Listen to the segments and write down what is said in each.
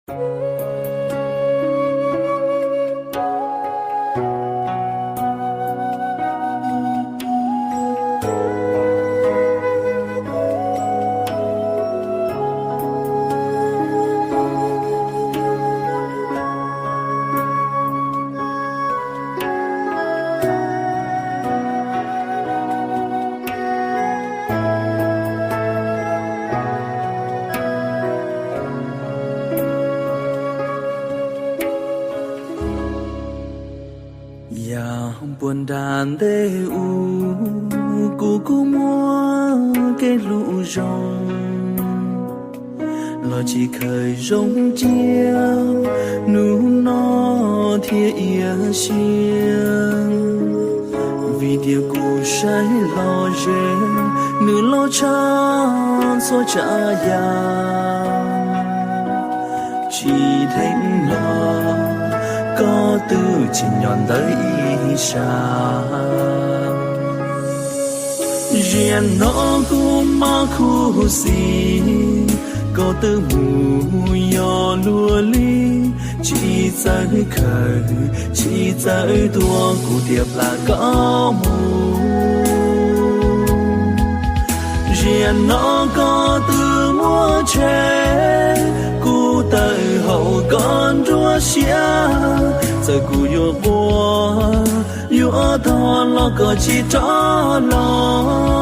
Yav puag nram ntej ub, kuv kuj muaj kev hlub zoo, los tsis khaws zoo cia, hnub no thiaj iab siab. Vim tias kuv saib los ze, nws loj tshaj txhua tsav yam. Tsis dheev los, koj twb tsim nyog ntawd ib sab. Ziag no kuv mob khuv xim, koj twb mus yos luag li, tsis txawj khaws, tsis txawj tua, kuv tias plam koj mus. Ziag no koj twb muaj tsheb, kuv tawm hauv koj nruab siab, txawm kuv yuav quaj yuav thov los koj tsis rov los.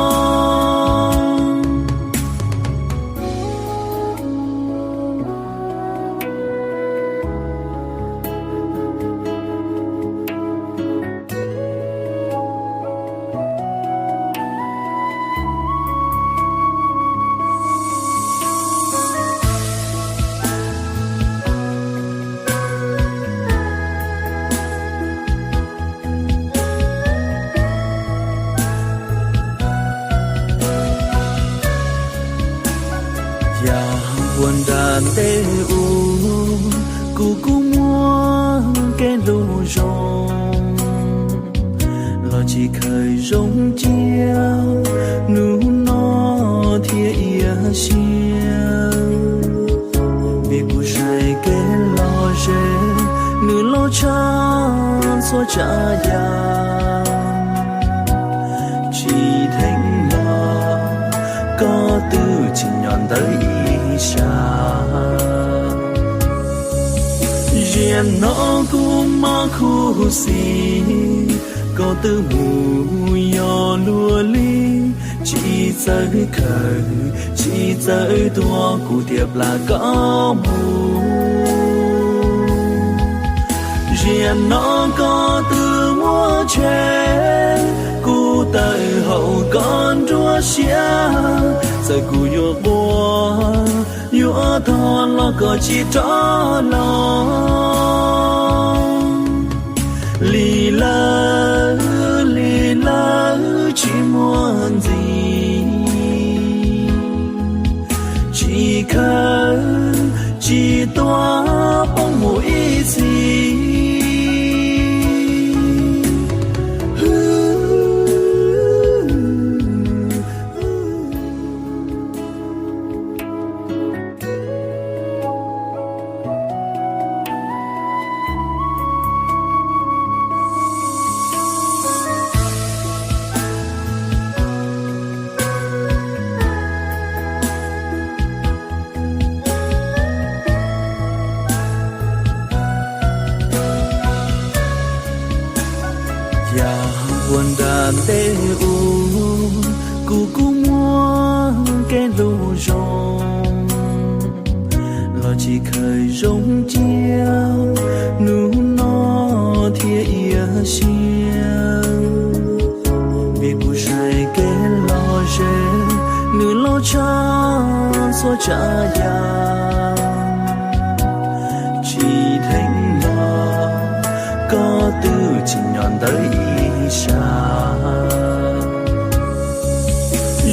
Yav puag nram ntej ub, kuv kuj muaj kev hlub zoo, los tsis khaws zoo cia, hnub no thiaj iab siab. Vim kuv saib kev los ze, nws loj tshaj txhua tsav yam. Tsis dheev los, koj twb tsim nyog ntawd ib sab. Ziag no kuv mob khuv xim, koj twb mus yos luag li, tsis txawj khaws, tsis txawj tua, kuv tias plam koj mus. Ziag no koj twb muaj tsheb, kuv tawm hauv koj nruab siab, txawm kuv yuav quaj yuav thov los koj tsis rov los. Li lawm, li lawm tsis muaj ntxiv, tsis khaws tsis tua poob mus ib txhis. Yam uas nram ntej ub kuv kuj muaj kev hlub zoo, los tsis khaws zoo cia, hnub no thiaj iab siab. Vim kuv saib kev lom zem, nws loj tshaj txhua tsav yam. Tsis dheev los, koj twb tsim nyog ntawd ib sab.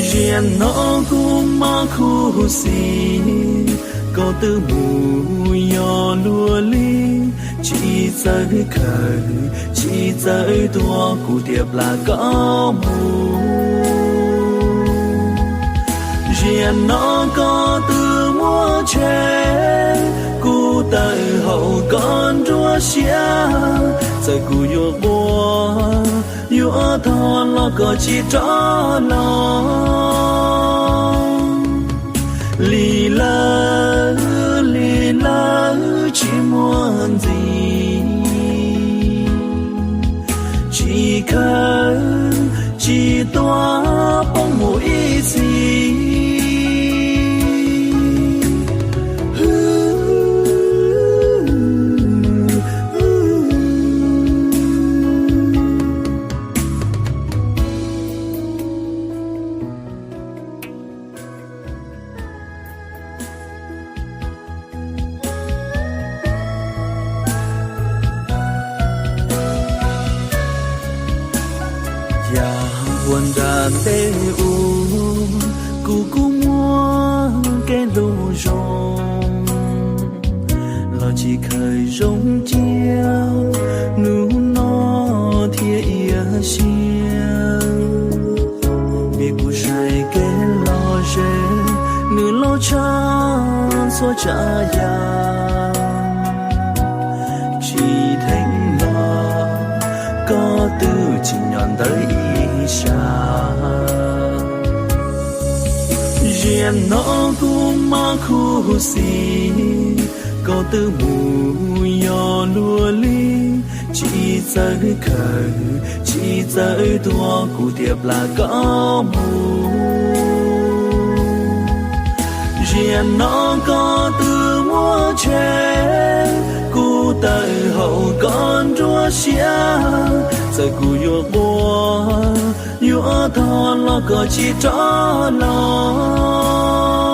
Ziag no kuv mob khuv xim, koj twb mus yos luag li, tsis txawj khaws, tsis txawj tua, kuv tias plam koj mus. Ziag no koj twb muaj tsheb, kuv Hauv koj nruab siab, txawm kuv yuav quaj, yuav thov los koj tsis rov los. Lim lawm, lim lawm tsis muaj ntxiv, tsis khaws, tsis tuav poob mus ib txhis. Yam uas nram ntej ub, kuv kuj muaj kev hlub zoo, los tsis khaws zoo cia hnub no thiaj iab siab. Vim kuv saib kev lom zem, nws los tshaj txhua tsav yam. Tsis dheev los koj twb tsim nyog ntawd ib sab. Ziag no kuv mob khuv xim, koj twb mus yog luag li, tsis txawj khaws, tsis txawj tuav kuv thiaj plam koj mus. Ziag no koj twb muab tshem kuv tawm hauv koj nruab siab, txawm kuv yuav quaj, yuav thov los koj tsis rov los.